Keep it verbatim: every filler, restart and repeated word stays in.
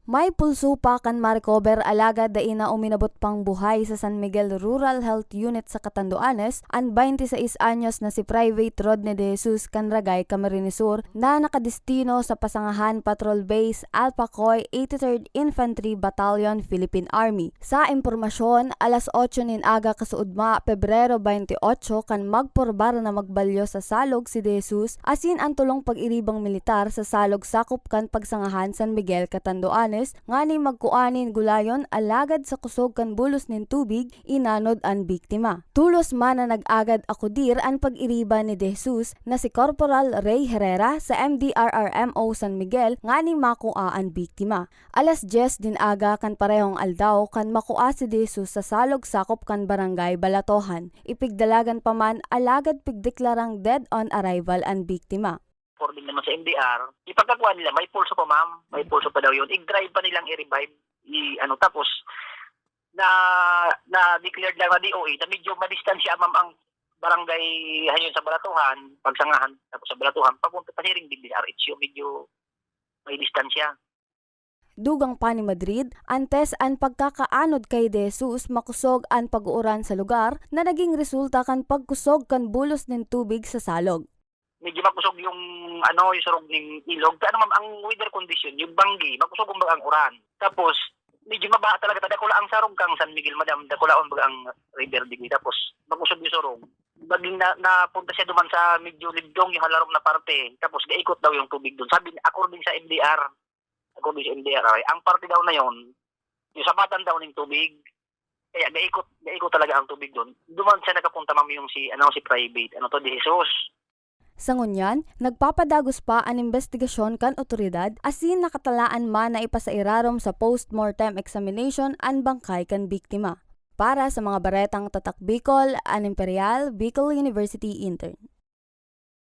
May pulso pa kan ma-recover alagad dai na uminabot pang buhay sa San Miguel Rural Health Unit sa Catanduanes an twenty-six anyos na si Private Rodney De Jesus kan Ragay, Camarines Sur na nakadestino sa Pasangahan Patrol Base, Alpha Coy, eighty-third Infantry Battalion, Philippine Army. Sa impormasyon, alas otso nin aga kasuodma, Pebrero twenty-eight, kan magpurbar na magbalyo sa Salog si De Jesus asin an tolong pag-iribang militar sa Salog sakop kan Pagsangahan, San Miguel, Catanduanes, ngani magkua nin gulayon, alagad sa kusog kan bulos nin tubig, inanod an biktima. Tolos man na nag-agad akudir an pag-iriba ni De Jesus na si Corporal Ray Herrera sa M D R R M O San Miguel ngani makua an biktima. Alas dyes nin aga kan parehong aldaw kan makua si De Jesus sa Salog sakop kan Barangay Balatohan. Ipigdalagan pa man, alagad pigdeklarang dead on arrival an biktima. According naman sa M D R, ipagkakwa nila, may pulso pa, ma'am. May pulso pa daw yun. I-drive pa nilang i-revive. I, ano, tapos, na, na-declared lang na D O A na medyo madistansya, ma'am, ang barangay hayon sa Balatuhan, Pagsangahan, tapos sa Balatuhan, papunta pa siring din R H U, medyo may distansya. Dugang pa ni Madrid, antes an pagkakaanod kay De Jesus, makosog an pag-uuran sa lugar na naging resulta kan pagkusog kan bulos nin tubig sa Salog. Medyo makosog yung, ano, yung surog ning ilog. Ano, ma'am, ang weather condition, yung banggi, makosog kumbaga ang uran. Tapos, medyo mabaha talaga, dakula ang sarog kang San Miguel, madam, dakulaon baga ang river digdi. Tapos, makosog yung surog. Naging na, napunta siya duman sa medyo libdong, yung halarom na parte. Tapos, gaikot daw yung tubig dun. Sabi, according sa M D R, according sa M D R R I, ang parte daw na yon, yung sabatan daw ng tubig, kaya gaikot, gaikot talaga ang tubig dun. Duman siya nakapunta, ma'am, yung si, ano, si Private, ano to, De Jesus. Sa ngunyan, nagpapadagos pa an imbestigasyon kan otoridad asin nakatalaan man na ipasairarom sa post-mortem examination an bangkay kan biktima. Para sa mga baretang Tatak Bicol, Ann Imperial, Bicol University Intern.